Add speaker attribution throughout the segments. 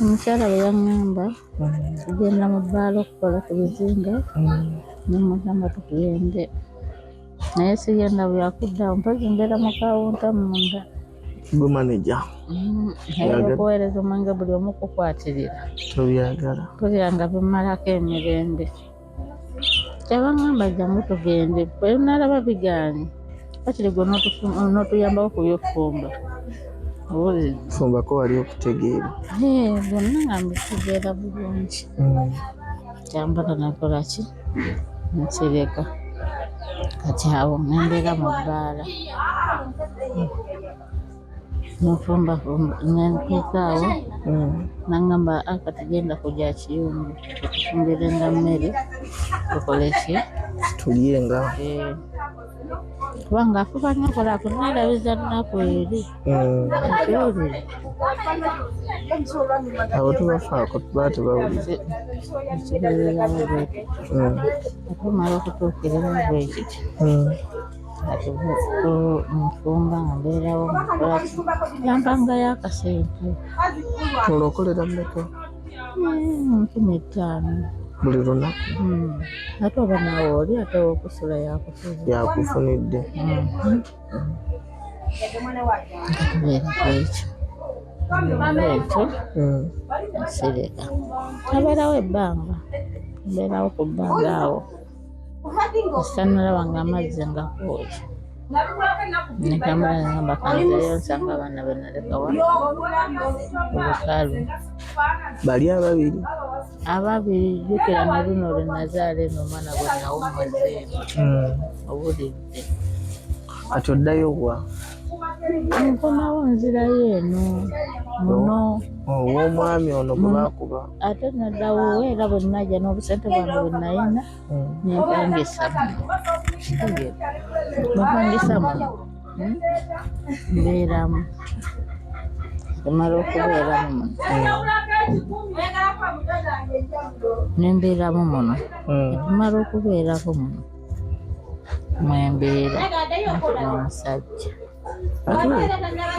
Speaker 1: Omukyala bwe yaŋŋamba kugenda mu bbaala okukola ku bizinga, nemugamba tugende, naye sigenda byakuddawo, mpozi mbeera mu kawunta munda.
Speaker 2: Gwe maneja.
Speaker 1: Naye okuweereza omwenge buli omu kukwatirira.
Speaker 2: Tobyagala.
Speaker 1: Mpulira nga bimmalako emirembe. Kyabaŋŋamba jangu tugende, bwe nalaba bigaanye, wakiri gwe n'otuyambako ku by'okufumba.
Speaker 2: Fumbako wali okutegeera.
Speaker 1: Byonna nga mbitegeera bulungi. Kyambala nakola ki? Nkireka. Kati awo nembeera mu bbaala. Nfumbafumba nentuuka awo nangamba kati genda ku gya kiyungu otufumbire nga mmere tukole ki?
Speaker 2: Tulye nga.
Speaker 1: Kubanga afuba nnyo okola kunneerabiza nnaku eri. Okiwulira?
Speaker 2: Abo tubafaako tuba tebawulira.
Speaker 1: Ekibeererawo bwekityo. Okumala okutuukirira bwe kityo. Kati nfumba nga mbeerawo nkola ki? Yampangayo akasente.
Speaker 2: Olwo okolera mmeka?
Speaker 1: 5,000.
Speaker 2: Buli lunaku?
Speaker 1: Ate oba naawe oli ate owokusula yakufuza.
Speaker 2: Yakufunidde.
Speaker 1: Tubeera ku ekyo. Ekyo nsirika. Abeerawo ebbanga. Mbeerawo ku bbanga awo. Kasita nalaba ng'amazzi nga gooki. Nentambula nengamba kanzireyo nsanga abaana be naleka wano ku lukalu.
Speaker 2: Bali ababiri?
Speaker 1: Ababiri jjukira ne luno lwe nazaala eno omwana gwe nawummuza eno. Owulidde.
Speaker 2: Kati oddayo wa?
Speaker 1: Nkomawo nzirayo eno muno.
Speaker 2: Ow'omwami ono gwe baakuba.
Speaker 1: Ate naddawo era bwe najja n'obusente bwange bwe nalina nempangisa muno. Bwe mpangisa muno mbeeramu. Emala okubeeramu muno. Ne mbeeramu muno. Emala okubeerako muno mwe mbeera n'omusajja.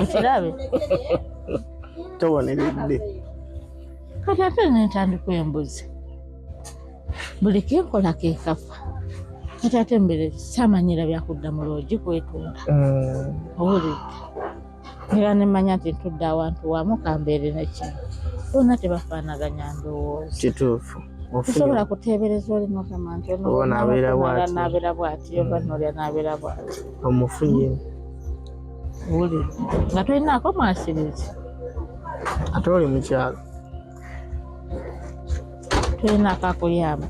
Speaker 1: Okirabe?
Speaker 2: Toboneredde.
Speaker 1: Kati ate nentandika embuzi. Buli kenkola ke kafa. Kati ate mbere saamanyira byakudda mu loogi kwetunda. Owulidde? Era ne mmanya nti ntudde awantu wamu kambeere ne kino. Bonna tebafaanaganya ndowooza.
Speaker 2: Kituufu.
Speaker 1: Tosobola kuteebereza oli n'ogamba nti ono
Speaker 2: Oba n'abeera bw'ati.
Speaker 1: N'abeera bw'ati, oba n'olya n'abeera bw'ati.
Speaker 2: Omufunye.
Speaker 1: Owulidde? Nga tolinaako mwasirizi.
Speaker 2: Ate oli mu kyalo.
Speaker 1: Tolinaako akuyamba.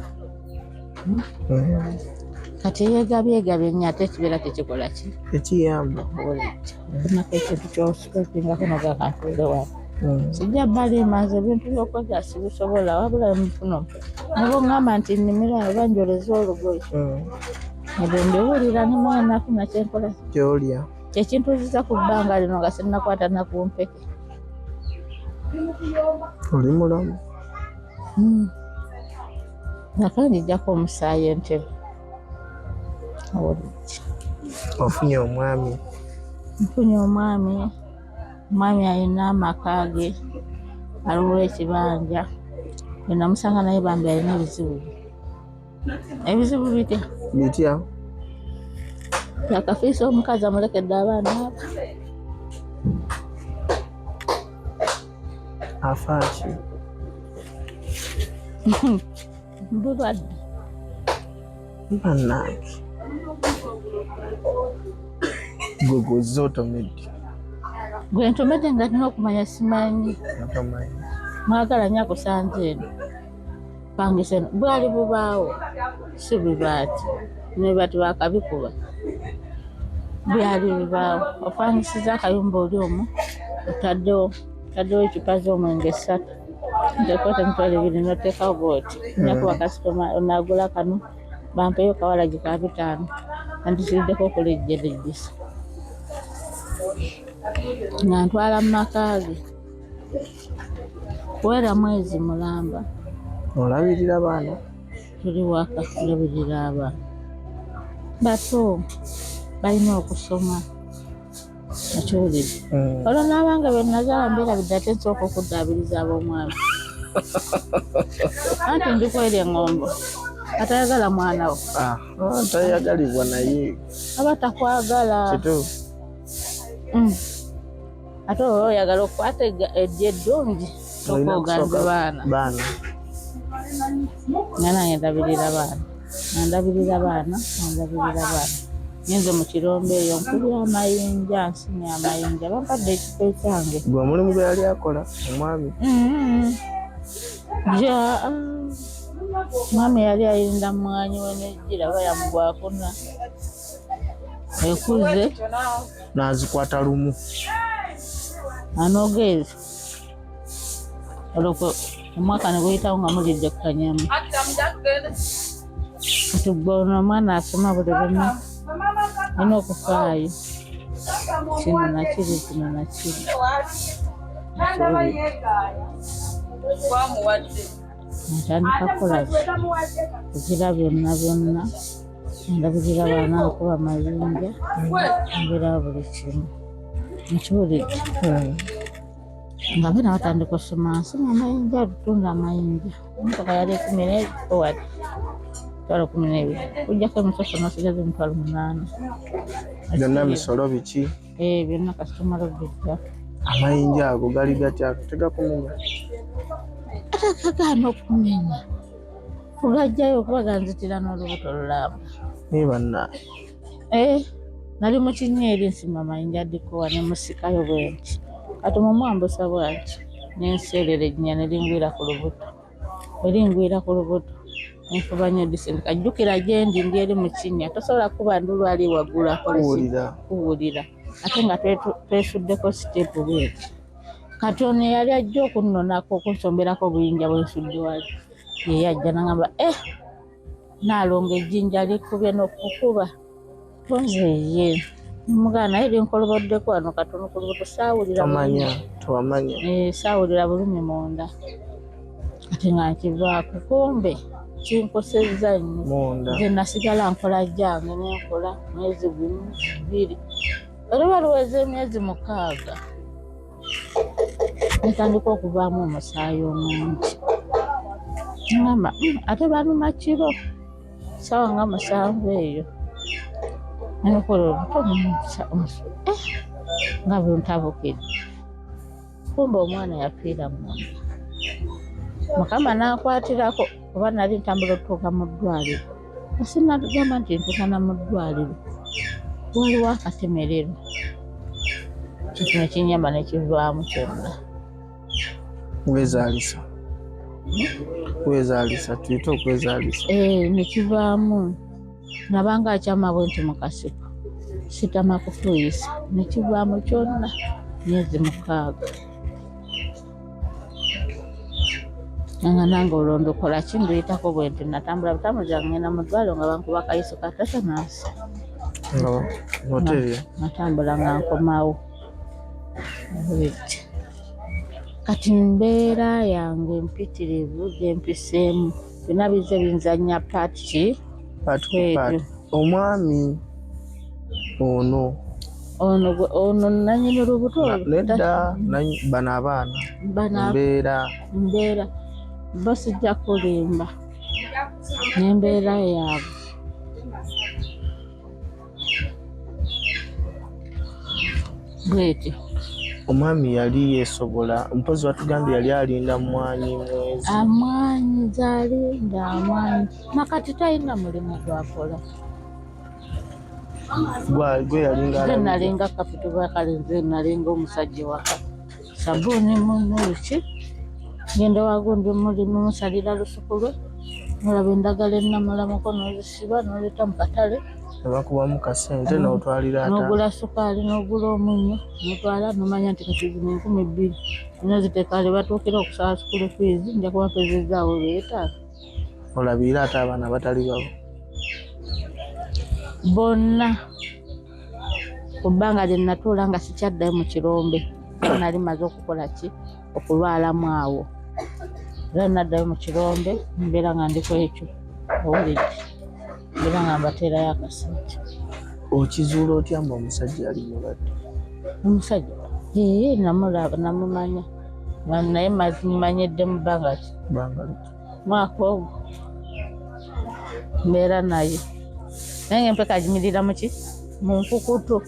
Speaker 1: Kati eyeegabyegabye ennyo ate ekibeera tekikola ki?
Speaker 2: Tekiyamba.
Speaker 1: Owulidde? Ofunako ekintu ky'osipepingako n'ogamba kantuule wano. Sijja baliima nze ebintu by'okwega sibisobola wabula nfuno. Ne bw'oŋŋamba nti nnimira oba njoleze olugoye. Ebyo mbiwulira ne mwana nafuna kye nkola.
Speaker 2: Ky'olya.
Speaker 1: Kye kintuuziza ku bbanga lino nga sinnakwata na ku mpeke.
Speaker 2: Oli mulamu?
Speaker 1: Nakanjijjako omusaayi entebe. Owulidde?
Speaker 2: Ofunye omwami?
Speaker 1: Nfunye omwami. Omwami alina amaka ge, aliwo ekibanja. Bwe namusanga naye bambi alina ebizibu bye. Ebizibu bitya?
Speaker 2: Bitya?
Speaker 1: Yakafiisa omukazi amulekedde abaana abo.
Speaker 2: Afa ki?
Speaker 1: Bulwadde.
Speaker 2: Bannange. Gwe gw'ozze otomedde.
Speaker 1: Gwe ntomedde nga nina okumanya simanyi. Mwagala nnyo akusanze eno. Pangisa eno. Bwali bubaawo si bibaati. Nebibaati baakabikuba. Byali bibaawo. Opangisiza akayumba oli omu otaddewo eccupa z'omwenge 3. Nteekako 20,000 n'oteekawo bw'oti. Nja kuba kasitoma onaagula kano bampeeyo kawalagi ka 5 andisiriddeko okulejjalejjesa. Nga ntwala mu maka ge. Kuwera mwezi mulamba.
Speaker 2: Olabirira baana?
Speaker 1: Tuli waka kulabirira abaana. Bato balina okusoma. Okiwulidde? Olwo n'abange be nazaala mbeerabidde ate nsooka okuddaabiriza ab'omwami. Anti ndikwera eŋŋombo. Atayagala mwana wo.
Speaker 2: Ah, tayagalibwa naye.
Speaker 1: Aba takwagala.
Speaker 2: Kituufu.
Speaker 1: Ate oba oyagala okukwata ejja eddungi sooka oganze baana.
Speaker 2: Baana.
Speaker 1: Nga nange ndabirira baana. Nga ndabirira baana, nga ndabirira baana. Ngenze mu kirombe eyo nkubye amayinja, nsimye amayinja, bampadde ekifo ekyange.
Speaker 2: Gwe omulimu gwe yali akola omwami?
Speaker 1: Ja, mwami yali ayirinda mwanyi we nejjira oba yamugwako na ekuze.
Speaker 2: N'azikwata lumu.
Speaker 1: Anoga ezo. Olwo omwaka ne guyitawo nga mulidde ku kanyama. Kati gwe ono omwana asoma buli lunaku, olina okufaayo. Kino nakiri, kino nakiri. Ntandika kukola ki? Kugira byonna byonna. Ndabirira abaana, nkuba amayinja, mbeera buli kimu. Nkiwulidde. Nga abaana batandika okusoma, nsima amayinja, tunda amayinja. Emmotoka yali 12, 12,000. Kujjako emisoso n'osigaza 80,000.
Speaker 2: Byonna misolo biki?
Speaker 1: Byonna kasita omala obijja.
Speaker 2: Amayinja ago gali gatya? Tegakumenya?
Speaker 1: Ate gagaana okumenya. Kugajjayo kuba ganzitira n'olubuto lulamba.
Speaker 2: Naye bannange.
Speaker 1: Nali mu kinnya eri nsima amayinja ddikowa ne musikayo bwe nti. Kati mumwambusa bw'ati ne nseerera ejjinya ne lingwira ku lubuto. Bwe lingwira ku lubuto ne nfuba nnyo disindika. Jjukira gye ndi, ndi eri mu kinnya. Tosobola kuba ndulu ali waggulu akola ki?
Speaker 2: Kuwulira.
Speaker 1: Kuwulira. Ate nga twesuddeko siteepu bw'eti. Kati ono eyali ajja okunnonako okunsomberako obuyinja bwe nsudde wali. Ye yajja n'angamba, Naalongo ejjinja likubye n'okukuba. Tonze ye. Mugana naye linkoloboddeko wano katono ku lubuto saawulira bulumi.
Speaker 2: Tomanya, tewamanya.
Speaker 1: Saawulira bulumi munda. Kati nga nkivaako kumbe kinkosezza nnyo.
Speaker 2: Munda.
Speaker 1: Nze nasigala nkola gyange ne nkola mwezi 1, 2. Oluba luweze emyezi 6. Ntandika okuvaamu omusaayi omungi. Ngamba, ate banuma kiro ssaawa nga 7 eyo. Nkola olubuto nga buntabukidde. Kumbe omwana yafiira munda. Mukama n'ankwatirako kuba nali ntambula okutuuka mu ddwaliro. Sinagamba nti ntuuka na mu ddwaliro. Waliwo akatemerero. Kintu ne kinnyamba ne kivaamu kyonna.
Speaker 2: Weezaalisa. Weezaalisa, tuyite okwezaalisa.
Speaker 1: Ne kivaamu. Nabanga akyama bwe nti mu kasiko. Sitama kufuuyisa. Ne kivaamu kyonna myezi 6. Nga nange olwo ndukola ki nduyitako bwe nti natambula butambuzi nga ngenda mu ddwaliro nga bankuba akayiso ka tetanasi.
Speaker 2: Nga otereera?
Speaker 1: Natambula nga nkomawo. Bw'eti. Kati mbeera yange mpitirivu gye mpiseemu. Byonna bizze binzannya part ki?
Speaker 2: Part ku part. Omwami ono.
Speaker 1: Ono gwe, ono nannyini lubuto olwo?
Speaker 2: Nedda, bano abaana.
Speaker 1: Bano
Speaker 2: Mbeera.
Speaker 1: Mbeera. Bo sijja kulimba. N'embeera yaabwe. Bw'etyo.
Speaker 2: Omwami yali yeesobola, mpozi watugambye yali alinda mmwanyi mwezi.
Speaker 1: Amwanyi z'alinda amwanyi. Na kati talina mulimu gw'akola.
Speaker 2: Gwe yalinga
Speaker 1: Nze
Speaker 2: alabirira.
Speaker 1: nalinga kapito bakale, nze nalinga omusajja ewaka. Sabbuuni muluki. Ngenda wagundi mulimu musalira lusuku lwe. Nolaba endagala ennamulamuko n'ozisiba n'oleeta mu katale.
Speaker 2: Ne bakubamu kasente n'otwalira ata.
Speaker 1: N'ogula sukaali n'ogula omunnyo n'otwala n'omanya nti kati zino 2000. Zino ziteeka le batuukira okusaba school fees nja kuba mpezezzaawo beetaaga.
Speaker 2: Olabirira ate abaana abatali babo.
Speaker 1: Bonna ku bbanga lye natuula nga sikyaddayo mu kirombe nali maze okukola ki okulwalamu awo. Era naddayo mu kirombe mbeera nga ndiko ekyo owulidde mbeera nga mbateerayo akasente.
Speaker 2: Okizuula otya mbu omusajja ali mulwadde?
Speaker 1: Omusajja ee namulaba, namumanya, naye manyidde mu bbanga ki? Mwaka ogwo mbeera naye, naye nga empeka agimirira muki mu nkukutu,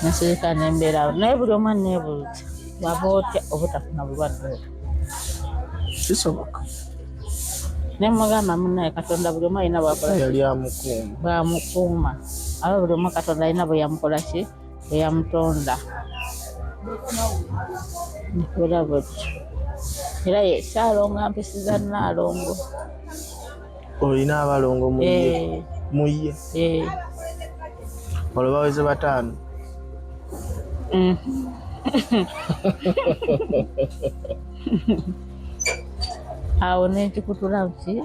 Speaker 1: nsirika nembeerawo, naye buli omu aneebuuza, waba otya obutafuna bulwadde obwo?
Speaker 2: Kisoboka.
Speaker 1: Nemugamba, munaye Katonda buli omu alina bwakola.
Speaker 2: Yali amukuuma.
Speaker 1: Bwamukuuma, aba buli omu Katonda alina bwe yamukola ki, bwe yamutonda. Nkubeera bwetyo, era ye Saalongo ampisiza Naalongo.
Speaker 2: Olina abalongo muye?
Speaker 1: Eh.
Speaker 2: Muye?
Speaker 1: Eh.
Speaker 2: Olwo baweze 5.
Speaker 1: Awo nenkikutula ki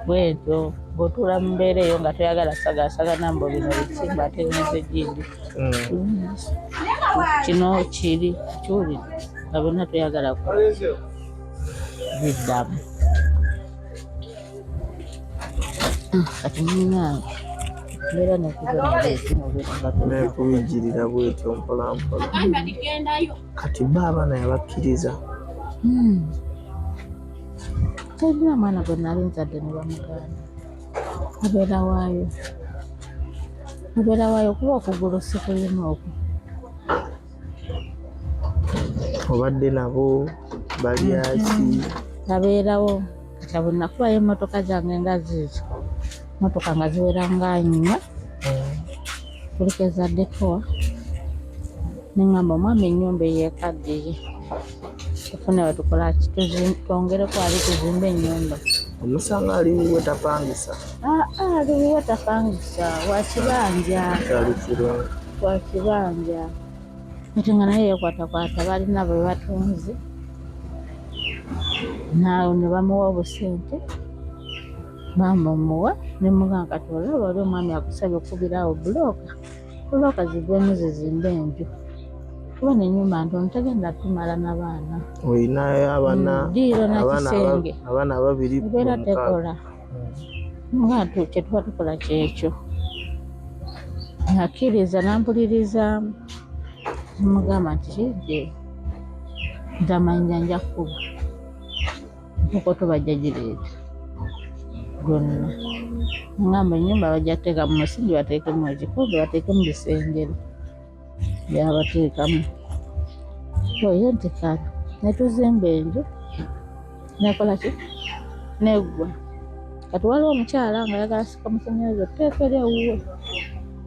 Speaker 1: bwentyo, bw'otuula mu mbeera eyo nga toyagala sagaasagana mbu bino biki, mbu ate ngenze gindi, kino kiri kiwulire nga byonna toyagala biddamu. Kati munnange, mbeera nekuzonaeobeera.
Speaker 2: Nekubijjirira bwetyo mpola mpola. Kati ba abaana yabakkiriza?
Speaker 1: Talina mwana gwe nali nzadde ne bamugaana. Abeera waayo, abeera waayo, kuba okugulu sikulina okwo.
Speaker 2: Obadde nabo balyaki?
Speaker 1: Abeerawo. Kati abo nakubayo emmotoka zange nga ziizo, motoka nga ziwera nga nnya, kuliko eza dekowa. Neŋŋamba omwami, ennyumba eyo ekaddiye, tufune wetukola ki, twongereko wali tuzimbe ennyumba.
Speaker 2: Omusanga ali wuwe, tapangisa?
Speaker 1: Aa, ali wuwe, tapangisa, wakibanja.
Speaker 2: Kyali kirungi.
Speaker 1: Wakibanja, kati nga naye yekwatakwata, balina bwe batunze naawe ne bamuwa obusente, bamumuwa. Nemugamba, kati olaba oli omwami akusabye okukubirawo bulooka, bulooka zivemu zizimbe enju, kuba nenyumba ntono, tegenda tumala n'abaana.
Speaker 2: Olinayo abaana?
Speaker 1: Ddiiro na
Speaker 2: Abaana
Speaker 1: kisenge.
Speaker 2: Abaana 2.
Speaker 1: Ebeera
Speaker 2: 6.
Speaker 1: Tekola nga kyetuba tukola kyekyo. Akkiriza nampuliriza, mugamba nti kije nti amayinja nja kukuba nkokoto, bajja gireeta gonna. Ngamba ennyumba bajja kuteeka mu musingi, bateekemu ekikombe, bateekemu bisengero byabateekamu oyo nti kale netuzimba enju, nekola ki, neggwa. Kati waliwo omukyala nga ayagala sika musannyalaze otuteeka eri ewuwe,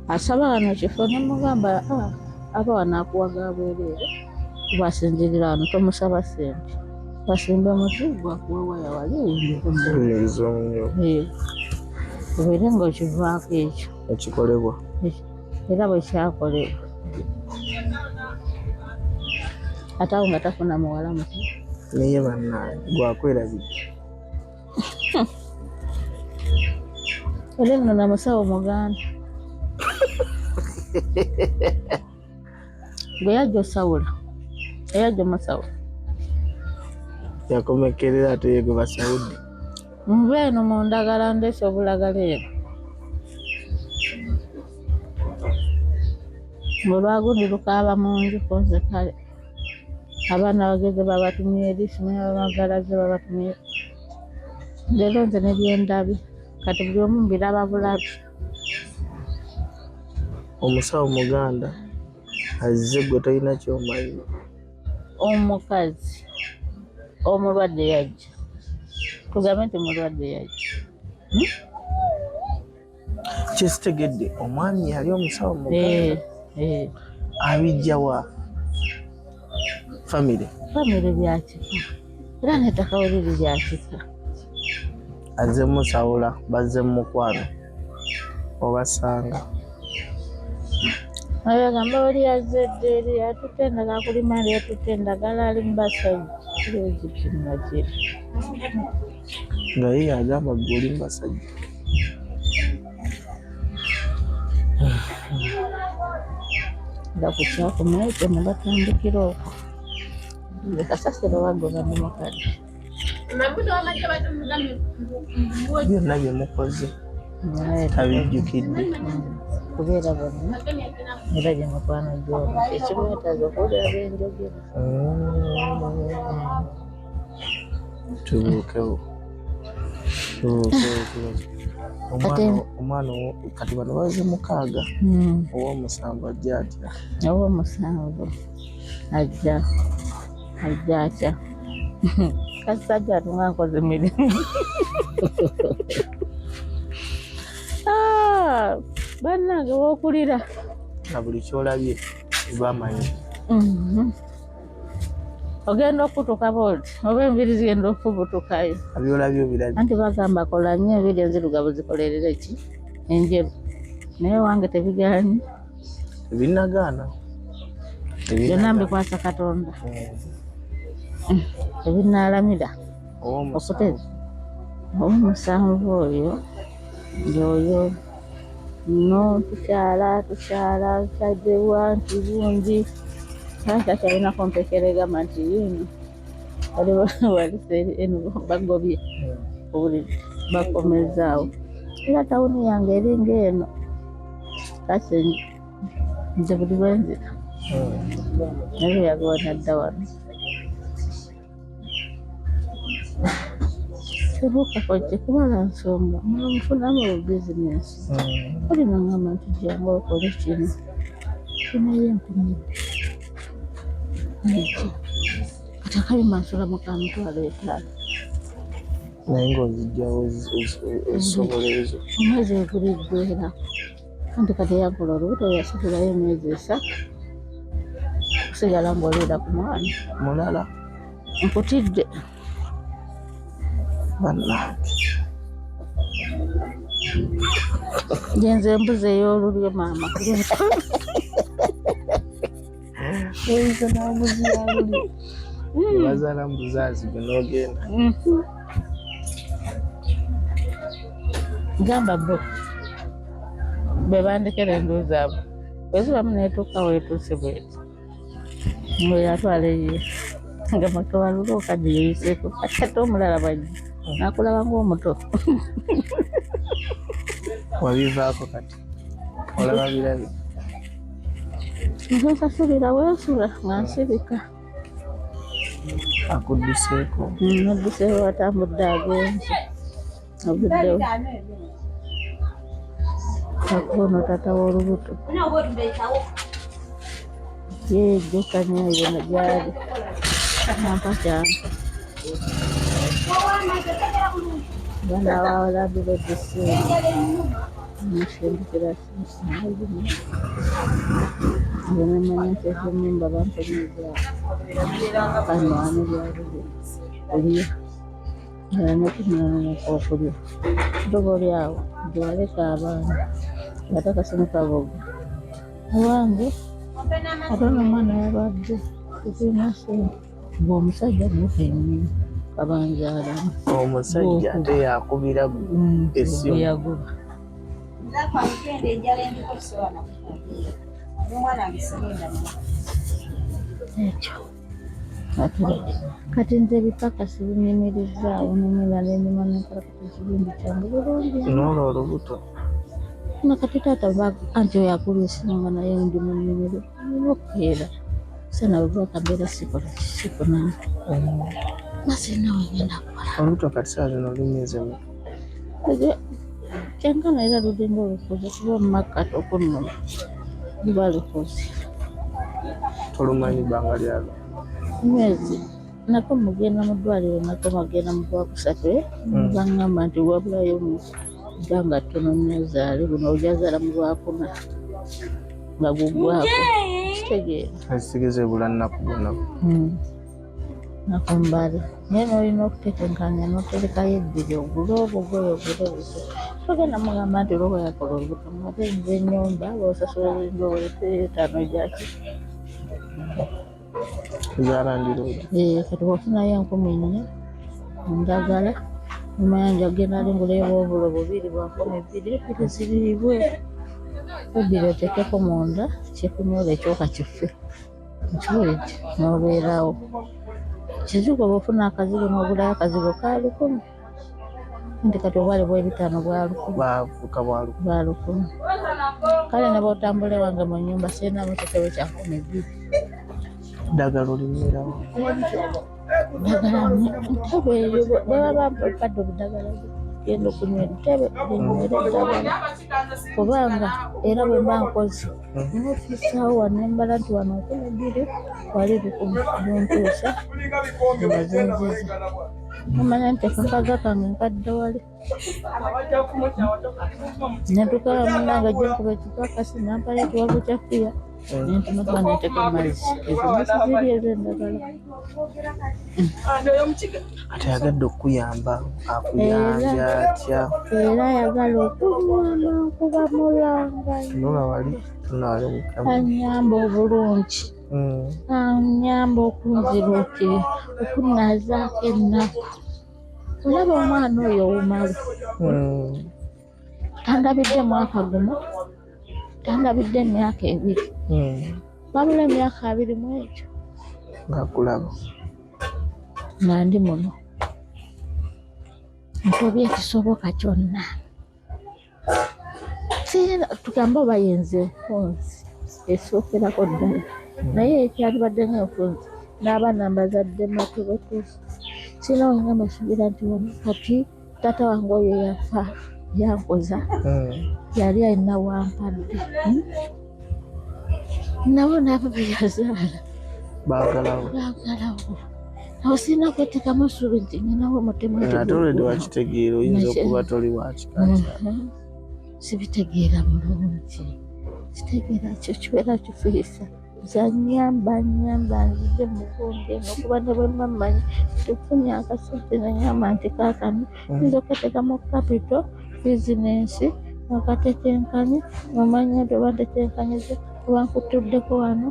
Speaker 1: asaba wano kifo. Nemugamba, "Ah, aba wano akuwa ga bwereere, kuba asinzirira wano, tomusaba ssente, basimbe muti gwakuwa waya wali oyingize mu
Speaker 2: Oyingiza omunyo.
Speaker 1: Eh, obeere ng'okivaako ekyo."
Speaker 2: Ekikolebwa.
Speaker 1: Era bwe kyakolebwa, ate awo nga tafuna muwala muto.
Speaker 2: Naye bannange, gwakwerabidde.
Speaker 1: Era nno na musawo muganda gwe yajja osawula, eyajja omusawo.
Speaker 2: Yakomekerera ate ye gwe basawudde.
Speaker 1: Nva eno mu ndagala, ndeese obulagala eno ng'olwagundi lukaaba mu nju konze. Kale abaana bageze babatumye eri, simanyi abamagalaze babatumye. Leero nze nebyendabye, kati buli omu mbiraba bulabi.
Speaker 2: Omusawo muganda azze, gwe tolina kyomanyi.
Speaker 1: Omukazi omulwadde yajja, tugambe nti mulwadde yajja.
Speaker 2: Kyesitegedde, omwami yali omusawo muganda?
Speaker 1: Eh, eh.
Speaker 2: Abijja wa famire?
Speaker 1: Famire byakika, era nettaka we liri lyakika.
Speaker 2: Azze musawula, bazze mu mukwano, obasanga.
Speaker 1: Agamba oli yazze dda eri, atutte endagala kulima, eri yatutte endagala, ali mu basajja ekikinakiri.
Speaker 2: Nga ye yagamba gwe oli mu basajja.
Speaker 1: Nga ku kyakumekyo ne batandikira okwo, nze kasasiro wagoba ndi mukadde.
Speaker 2: Byonna bye mukoze tabijjukidde.
Speaker 1: Kubeera bonna. Era gye mikwano gy'ono ekimwetaaza okuwulira byenjogera.
Speaker 2: Tubuukewo, tubuukewo, tubuukewo. Omwana kati bano baze 6. Ow'omusanvu ajja atya?
Speaker 1: Ow'omusanvu ajja ajja atya? Kasajja atunga nkoze mirimu. Bannange wokulira
Speaker 2: na buli kyolabye bamanyi.
Speaker 1: Ogenda okutuka bwoti oba enviiri zigenda okufubutukayo.
Speaker 2: Abyolabye obirabye.
Speaker 1: Anti bagamba kola nnyo enviiri enzirugavu zikolerere ki enjeru, naye wange tebigaanyi.
Speaker 2: Tebinagaana.
Speaker 1: Byonna mbikwasa Katonda. Ebinaalamira okuteza ow'omusanvu oyo yoyo no tukyala tukyala tukyaddewa nti gundi kyalinako mpekera egamba nti yiino wali eno bagobye obuliri bakomezaawo era tawuni yange eringa eno kati nze buli lwenzira naye yagoba nadda wano. Tebuukako gye kubala nsonga mufunamu bizinensi oli nangamba nti jangu okole kino kinayo 2000 kati akayumba nsulamu ka 50,000.
Speaker 2: Naye ng'ozijjawo ozisobola ezo?
Speaker 1: Omwezi weguliggwera anti kati yakola olubuto yasigulayo emyezi 3 okusigala ng'oliira ku mwana
Speaker 2: mulala.
Speaker 1: Nkutidde.
Speaker 2: Bannange.
Speaker 1: Ngenze embuzi ey'olulyo maama.
Speaker 2: Oyinza n'ambuzi ya lulyo. Bazaala mbuzaazi gwe n'ogenda.
Speaker 1: Gamba bo bwe bandekera endu zaabwe bwezibamu neetuuka weetuuse bweti ng'oyo atwala eyiye nga mutowalulo okadde yeeyiseeko kati ate omulala bwajja nakulaba ng'omuto.
Speaker 2: Wabivaako kati olaba birabi.
Speaker 1: Nze nsasulira weesula nga nsirika.
Speaker 2: Akudduseeko.
Speaker 1: Adduseeko atambudde agenze avuddewo akuno taata w'olubuto yejjukanya yona gyali nampa kyampa baana bawalabira ekiseera musindikira nze nemanya nti eky'ennyumba bamponyeza kanwane byalulyo kulya aleme okulya ddogo lyawo gyewaleka abaana ate akasimu kaboga abange ate ono omwana yalwadde tetulina ssente gwe omusajja gwe kennyini kabanzaalamu.
Speaker 2: Omusajja ate yakubira essimu.
Speaker 1: Yaguba. Ekyo kati nze ebipaka sibinyumirizaawo numira nenima nenkola kati ekibindi kyange bulungi.
Speaker 2: N'olwo olubuto.
Speaker 1: Na kati taata anti oyo akubye essimu nga naye ndi mu nnimiro nina okukeera sana bwe bwaka sikola sikunamu nasirina wengenda kukola.
Speaker 2: Olubuto kati saa zino oli myezi emeka?
Speaker 1: Kyenkana era lulinga olukuze kuba omumakkati okunnuma luba lukuze.
Speaker 2: Tolumanyi bbanga lyalwo?
Speaker 1: Myezi nako mugenda mu ddwaliro nako magenda mu gwakusatu baŋŋamba nti wabulayo mu bbanga ttono nnyo ozaale guno ojazaala mu lwakuna nga guggwako kitegeera.
Speaker 2: Ekitegeeza ebula nnaku bunaku.
Speaker 1: Naku mbale naye n'olina okutetenkanya n'oterekayo ebbiri ogule obugoye ogule obuto togenda mugamba nti olwoba yakola olubuto ate nze ennyumba bw'osasula olw'etaano gyaki.
Speaker 2: Zalandiroodi.
Speaker 1: Kati bw'ofunayo 4,000 ndagala omanya njagenda ali nguleyo obulo bubiri bwa 2,000 ebbiri ziriibwe ebbiri oteekeko munda kikunyola ekyoka kife nkiwulidde n'obeerawo kizigo bw'ofuna akazigo n'ogulayo akazigo ka 1,000 nti kati obwali bw'ebitaano bwa 1,000.
Speaker 2: Bafuuka bwa 1,000.
Speaker 1: Bwa 1,000. Kale ne bw'otambula ewange mu nnyumba sirinamu kitebe kya 20,000.
Speaker 2: Ddagala olinywerawo?
Speaker 1: Ddagala ntebe eyo bwe baba bampadde obudagala genda okunywa entebe linywera eddagala kubanga era bwe mba nkoze nina ofisaawo wano nembala nti wano 2000 wali 1000 buntuusa nga zinziza omanya nti akakaga kange nkadde wali netuka munange gyenkuba ekipakasi nampayo ekiwago kya fiya nentumakuba nenteka mazzi ezo nesiziri ez'endagala.
Speaker 2: Kati ayagadde okukuyamba akuyambye atya?
Speaker 1: Era ayagala okunyama nkuba mulanga.
Speaker 2: Tunula wali, tunula wali mu kamera.
Speaker 1: Anyamba obulungi. Anyamba okunziruukirira, okunnaazaako ennaku. Olaba omwana oyo Umaru. Tandabidde mwaka gumu, tandabidde emyaka 2. Wabula emyaka 20 mu egyo.
Speaker 2: Ng'akulaba.
Speaker 1: Nga ndi muno. Ntobye ekisoboka kyonna. Sirina tugambe oba yenze enfunzi esookerako ddala. Naye ekyalibadde ng'enfunzi n'abaana mbazadde matobotobo. Sirina we ngamba suubira nti wano kati taata wange oyo yafa yankoza. Yali alina wampadde. Nabo nabo be yazaala.
Speaker 2: Baagalawo.
Speaker 1: Baagalawo. Awo sirina kweteekamu ssuubi nti nninawo omutima nti
Speaker 2: Ate already
Speaker 1: guggulawo.
Speaker 2: wakitegeera oyinza okuba toli wa kika kya.
Speaker 1: Sibitegeera bulungi. Kitegeera kyo kibeera kifiisa. Nze annyamba annyamba nzije mu gundi eno okuba ne bwe mba mmanyi nti nfunye akasente ne ŋŋamba nti kaakano nnyinza okukateekamu capital bizinensi akatetenkanye ng'omanya nti oba ntetenkanyiza oba nkutuddeko wano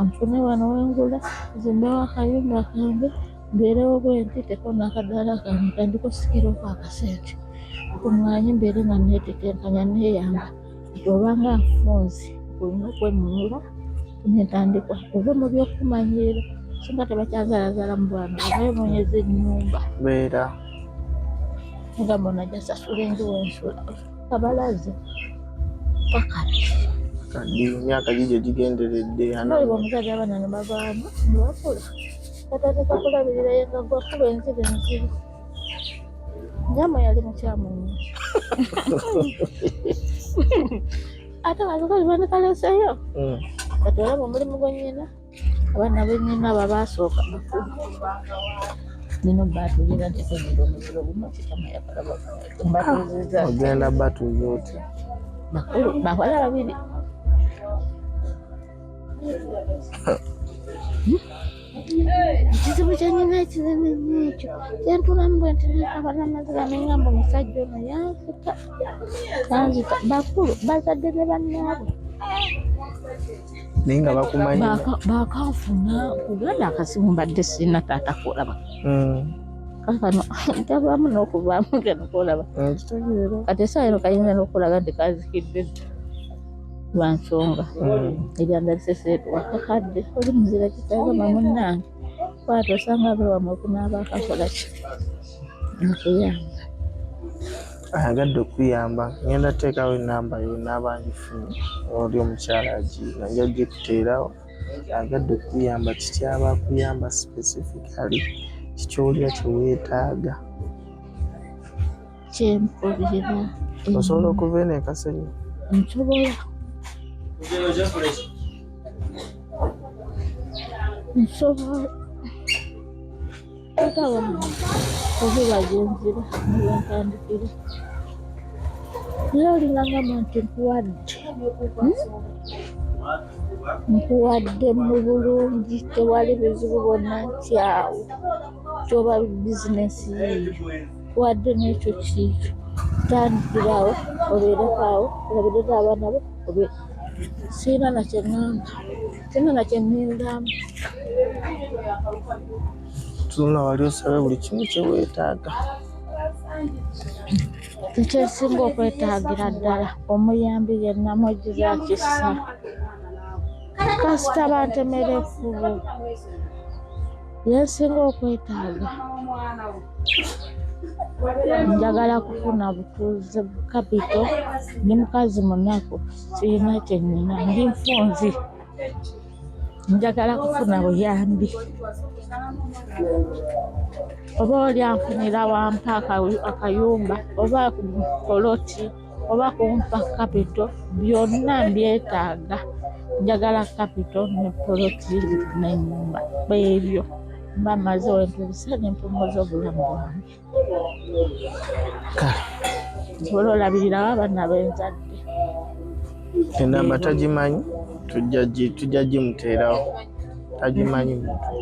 Speaker 1: nfune wano we ngula nzimbewo akayumba kange mbeerewo bwe nti nteekewo n'akadaala kange ntandike osikirako akasente nkuŋŋaanye mbeere nga neetetenkanya neeyamba nti obanga nfunze olina okwenunula nentandikwa ove mu by'okumanyiira singa tebakyazaalazaala mu bwana ovayo noonyeza ennyumba.
Speaker 2: Beera.
Speaker 1: Ngamba ono ajja sasula enju wensula kabalaza paka
Speaker 2: Kadi emyaka gigyo gigenderedde.
Speaker 1: Noliba omuzadde abaana ne bavaamu ne bakula batandika kulabirira ye nga gwakuba enzibu enzibu. Nyama yali mukyamu nnyo. Ate abakazi bandikaleseeyo. Kati olaba omulimu gwe nnyina abaana be nnyina abo abaasooka bakulu. Nina obbaatuulira nti kwenyera omuziro gumu kitama yakalaba mbatuuzizza.
Speaker 2: Ogenda batuuza otya?
Speaker 1: Bakulu bawala babiri. Ekizibu kye nnina ekinene nnyo ekyo kyentulamu bwe nti nenkaba n'amaziga ne ŋŋamba omusajja ono yanzita yanzita. Bakulu bazadde ne bannaabwe.
Speaker 2: Naye nga bakumanyi.
Speaker 1: Bakanfuna kuganda akasimu mbadde sirina taata kulaba. Kaakano ntavaamu n'okuvaamu gano kulaba.
Speaker 2: Nkitegeera.
Speaker 1: Kati essaawa eno kayinza n'okulaga nti kazikidde dda. Lwa nsonga. Ebyanda biseseetu wakakadde oli muzira kitagamba munnange. Kwata osanga abe wamwe okunaaba akakola ki? Nkuyamba.
Speaker 2: Ayagadde okuyamba ngenda teekawo ennamba yo naaba ngifunye oli omukyala agirina nja gikuteerawo. Ayagadde okuyamba kiki aba akuyamba specifically kiky'owulira kye weetaaga?
Speaker 1: Kyempulira.
Speaker 2: Osobola okuva eno e Kasenyi?
Speaker 1: Nsobola. Nsobola. Taata wange obuba gyenzira newentandikira. Naye olinga ngamba nti nkuwadde. Nkuwadde mu bulungi tewali buzibu bwonna nti awo kyoba bizinensi yiyo. Nkuwadde n'ekyo kiikyo. Tandikirawo obeereko awo olabirire abaana bo obe sirina na kye ŋŋamba sirina na kye nnindamu.
Speaker 2: Tunula wali osabe buli kimu kye weetaaga.
Speaker 1: Ekyensinga okwetaagira ddala omuyambi yenna mwejjuza kisa. Kasita bantemera ekkubo yensinga okwetaaga. Njagala kufuna butuuze, capital. Ndi mukazi munaku, sirina kye nnina, ndi nfunzi. Njagala kufuna buyambi, oba oli anfunira wampa akayumba oba poloti oba kumpa capital, byonna mbyetaaga. Njagala capital ne poloti n'ennyumba. Ebyo mba maze wentuuse nempumuza obulamu bwange.
Speaker 2: Kale.
Speaker 1: Nsobole olabirirawo abaana benzadde.
Speaker 2: Enamba tagimanyi, tujja gimuteerawo, tagimanyi muntu.